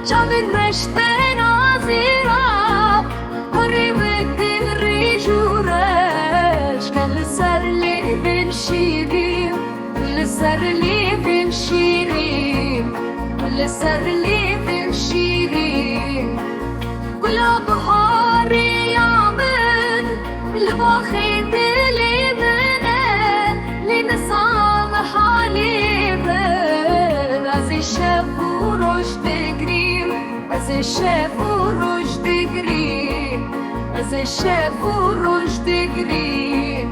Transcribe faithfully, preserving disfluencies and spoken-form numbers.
Çavên reş tên azîra, kurê wê tên rîj û reş, ke li ser lêvên şîrîn, li ser lêvên şîrîn, li ser lêvên şîrîn. Gula biharê ya min, li baxê dilê min e, lê nizam halê min. Ez ê şev û roj digrîm, ez ê şev û roj digrîm, ez ê şev û roj digrîm.